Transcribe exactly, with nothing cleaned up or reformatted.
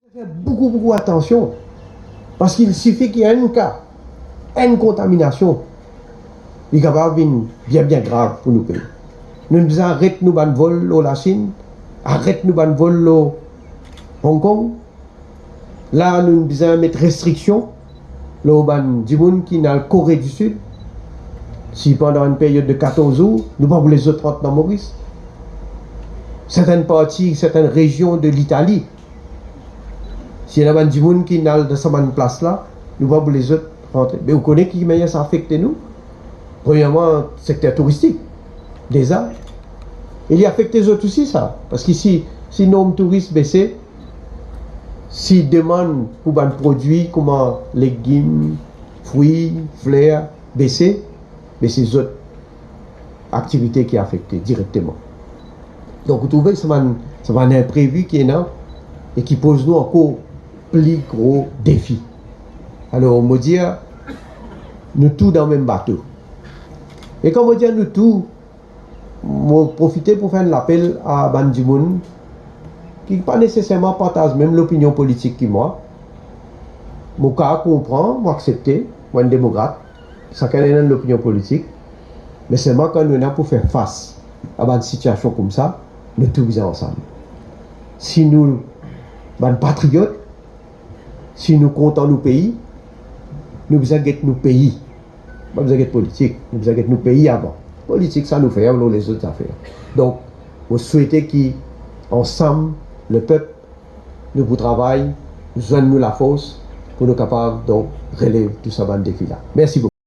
Fer boukou, boukou atansion, parski il sifi ki enn ka, enn kontaminasion, li kapav vinn bien, bien grav pou nou pei. Nou bizin aret nou bann vol lor Lasinn, aret nou bann vol lor Hong Kong. La, nou bizin met restriksion lor bann dimoun ki'nn al Kore di Sid. Si pandan enn period de katorz zour, nou pa pou les zot rant dan Moris. Sertenn parti, sertenn rezion de Litali, si ena bann dimoun ki'nn al dan sa bann plas la, nou pa pou les zot rantre. Me ou kone ki manier sa afekte nou? Premierman, sekter touristik, deza. E li afekte zot osi sa, parski si, si nonb touris bese, si demann pou bann prodwi kouma legim, fri, fler bese, me se zot aktivite ki afekte direkteman. Donk, ou trouve, sa bann, sa bann inprevi ki ena e ki poz nou ankor pli gro defi. Alor, mo dir, nou tou dan mem bato. E kan mo dir nou tou, mo profite pou fer enn lapel a bann dimoun ki pa neseserman partaz mem lopinion politik ki mwa. Mo kapav konpran, mo aksepte, mo enn demokrat, sakenn ena enn lopinion politik, me selman kan nou ena pou fer fas a bann sitiasion koumsa, nou tou bizin ansam. Si nou bann patriot, si nou kontan nou pei, nou bizin get nou pei. Pa bizin get politik, nou bizin get nou pei avan. Politik, sa nou fer lor lezot zafer. Donk, mo swete ki ansam, lepep, nou pou travay, nou zwenn nou lafors pou nou kapav, donk, relev tou sa bann defi la. Mersi boukou.